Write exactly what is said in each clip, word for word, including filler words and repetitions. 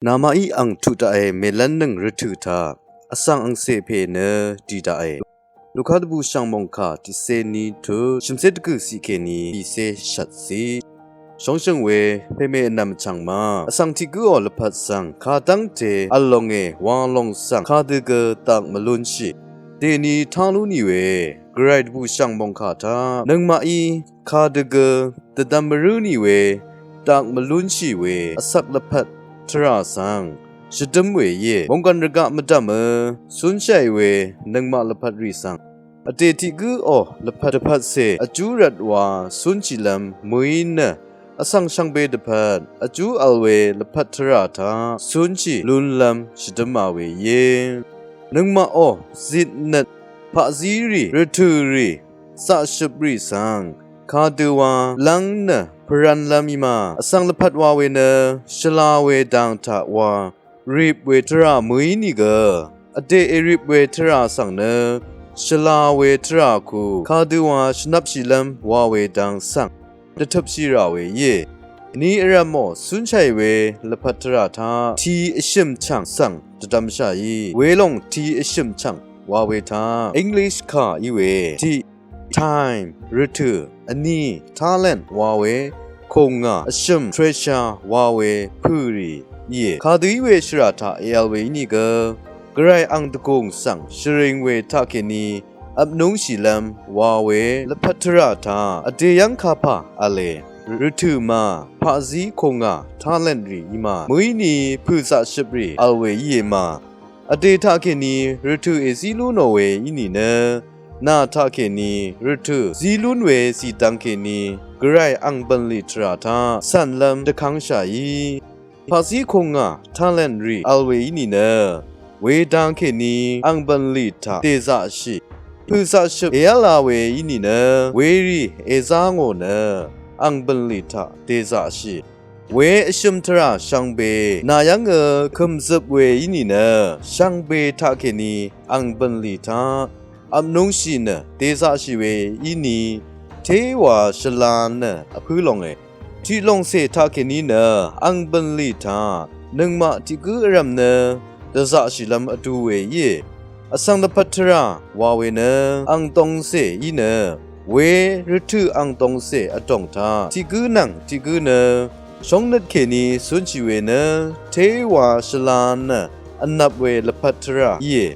Namaqí ang tuq daqe mèlv́nnøng rvtø̀ taq vsvng angcè pè nø dì daqe. Luka dvbù shv̀ng mòngkà tiqcé ní tut shv̀mcé dvgø̀ ciq kèní tiqcé shvtciq. Shóngshø̀ng we pèmè vnvm vchv̀ng ma vsvng tiq gǿò lvpat svng kadv́ngte vl longe wa long svng kadø gø dak mvlúnshì. Dèní tá lú nì we gvray dvbù shv̀ng mòngkà taq nøngmaqí kadø gø dvdvm mvrǿ nì we dak mvlúnshì we vsvk lvpat tvrà svng shvdǿm we íe. Mònggv̀n rvgaq mvdv̀mø cúnshàì we nøngmaq lvpat rì svng vdè tiq gǿò lvpat dvpvtcè vjú rvt wa cúnshìlv́m mø̀í nø vsvng shvngbe dvpvt vjú vl we lvpat tvrà taq cúnshì lúnlv́m shvdǿma we íe. Nøngmaqò zitnøt paqzí rì rvtø̀ rì zaqshøp rì svng kadø wa lv́ng nø pvrv̄nlv́m í ma vsvng lvpat wa we nø shvla we dang taq wa rip we tvrà mø̀í nìgø vdè èrip we tvrà svng nø shvla we tvrà ku kadø wa shvnvpshìlv́m wa we dang svng dvtøpshì rà we íe. Ni vrv̀mò cúnshàì we lvpat tvrà taq ti vshø̀m chv̀ng svng dvdvmshàí welòng ti vshø̀m chv̀ng wa we taq English kà í we tiq time rvtø̀, vní talent wa we, kòngà vshø̀m treasure wa we pø̀rì íe. Kadø í we shvrà taq èvl we ínìgø gvray ang dvgùng svng shvring we taqkèní vpnúngshìlv́m wa we lvpat tvrà taq vdè yv́ng kapà v̄le. Rvtø̀ ma paqzí kòngà talent rì í ma mø̀í ni pø̀ zaqshøp rì vl we íe ma. Vdè taqkèní rvtø̀ èzí lú nò we í nìnø nà taqkèní rvtø̀ zí lún we zìdvng kèní gvray ang bv̀nlì tvrà taq cv̀nlv́m dvkv́ngshàí. Paqzí kòngà talent rì vl we í nìnø wedang kèní ang bv̀nlì taq dèzaqshì. Pø̀ zaqshøp èv́la we í nìnø werì èzá ngò nø ang bv̀nlì taq dèzaqshì. We vshø̀m tvrà shvngbe nà yv́ngø kø̀mzøp we í nìnø shvngbe taqkèní ang bv̀nlì taq vpnúngshì nø dèzaqshì we í ni téwa shvla nø vpǿ longe. Tiq lòngcè taqkèní nø ang bv̀nlì taq nøngmaq tiq gǿ vrv̀m nø dvzaqshìlv́m vdu we íe. Vsvng lvpat tvrà wa we nø ang dongcè í nø we rvtø̀ ang dongcè vdòng taq tiq gǿ nvng tiq gǿ nø shóngnøt kèní cúnshì we nø téwa shvla nø vnvp we lvpat tvrà íe.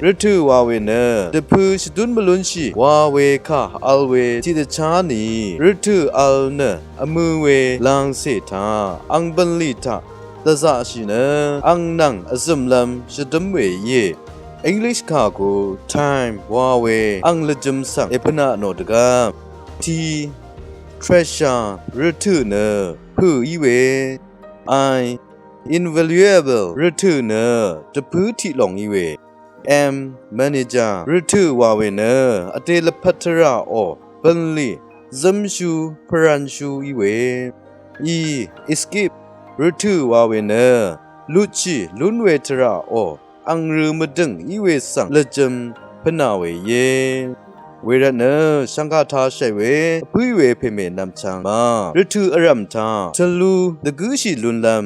Rvtø̀ wa we nø dvpø̄ shvdún mvlúnshì wa we kà vl we tiqdvchá ni rvtø̀ vl nø vmø̄ we lvngcè taq ang bv̀nlì taq dvzaqshì nø ang nvng vzø̀mlv́m shvdǿm we íe. English kà ku time wa we ang lvjø̄m svng èpvnaq nò dvgvp ti treasure rvtø̀ nø pø̀ í we, i invaluable rvtø̀ nø dvpǿ tiq lòng í we, m manager rvtø̀ wa we nø vdè lvpat tvrà ò bv̀nlì zǿmshú pvrv̄nshú í we, e escape rvtø̀ wa we nø lutshì lún we tvrà ò ang rø mvdø̀ng í we svng lvjø̄m pvnà we íe. Wervtnø shvngkà tashàì we vpǿì we pèmè nvmchvng ma rvtø̀ vrv̀m taq tvlú dvgǿshì lúnlv́m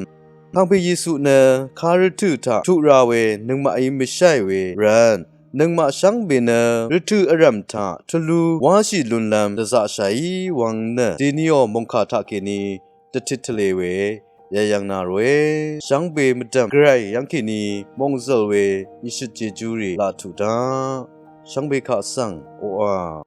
Kàngpè Yesu nø kàrvtø̀ taq tuq ra we nøngmaqí mvsháì we rvt nøngmaq shvngbe nø rvtø̀ vrv̀m taq tvlú wáshì lúnlv́m dvzaqshàí wvng nø dèníò mòngkà taqkèní dvtit tvlē we yayv̀ng nà ròe. Shvngbe mvdv̀m gvray yv́ngkèní mòngzø̀l we ìshøt jejúrì laq tuq daq. Shvngbe kaq svng oqà